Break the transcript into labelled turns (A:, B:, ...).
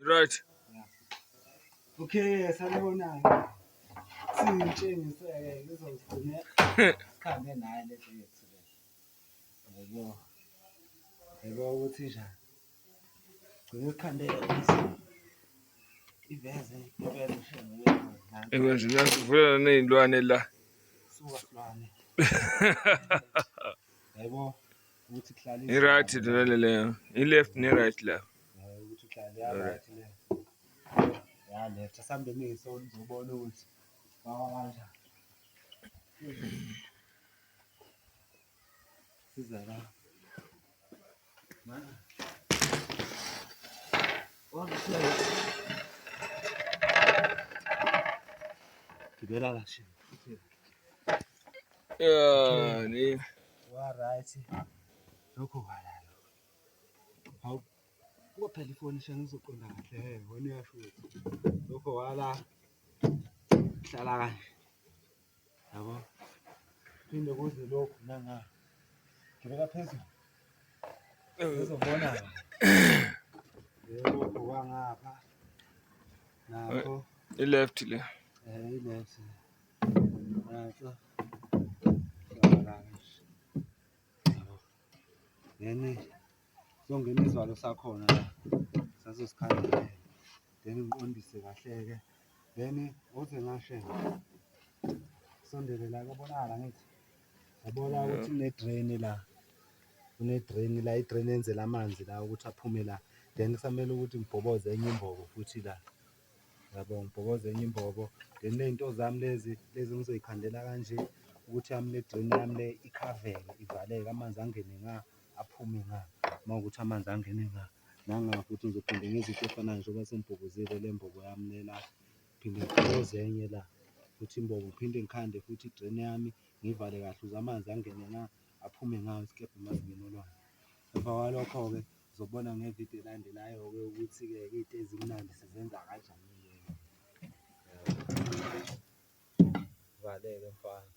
A: Right.
B: Okay, sanibonani. Singitshengise-ke ngizogcine sikhambe naye le nto yethu le. Yabo. Yabo ukuthi njani. Gcine sikhande iveze iveze shenge.
A: Manje nasivulana ney'lwane la.
B: Suka silwane. Yabo ukuthi kuhlala
A: I-right vele leyo. I-left ne-right la.
B: Ukuthi kuhlala ya right le. Ya left asambe niso nizobona ukuthi bawa kanjani. Siza la. Mana. Gibela la shit.
A: Yeah, ne.
B: Wa right. Lokho kwala lokho. Hawu. Kuba phela ifoni shenge ngizoqonda kahle he wena uyasho ukuthi lokho wala hlala kanje. Yabo. Phinde kuze lokhu nanga. Gibela phezulu. Uzobona. Yebo kwangapha. Nakho.
A: I-left le.
B: Eh i-left. Nanso. Hlala kanje. Yabo. Then songena isivalo sakhona la. Sasosikhandela. Then ngiqondise kahle-ke. Then uze ngashe. Sondele la kubonakala ngithi. Yabona ukuthi kune-drain la. Kune-drain la, i-drain enzela amanzi la ukuthi aphume la. Then kusamele ukuthi ngibhoboze enye imbobo futhi la. Yabo ngibhoboze enye imbobo. Then ney'nto zami lezi, lezi ngizoyikhandela kanje ukuthi yami le drain yami le ikhaveke, ivaleke amanzi angene nga, aphume nga. Uma kuwukuthi amanzi angene nga, nanga futhi ngizophinde ngenze into efanayo njengoba sengibhobozile le mbobo yami le la. Ngiphinde ngibhoboze enye la futhi imbobo, ngiphinde ngikhande futhi i-drain yami ngiyivale kahle ukuze amanzi angene nga, aphume nga isikebhe uma singena olwandle. Emva kwalokho-ke uzobona ngevidiyo elandelayo-ke ukuthi-ke iy'nto ezimnandi sizenza kanjani-ke. Valeke mfana.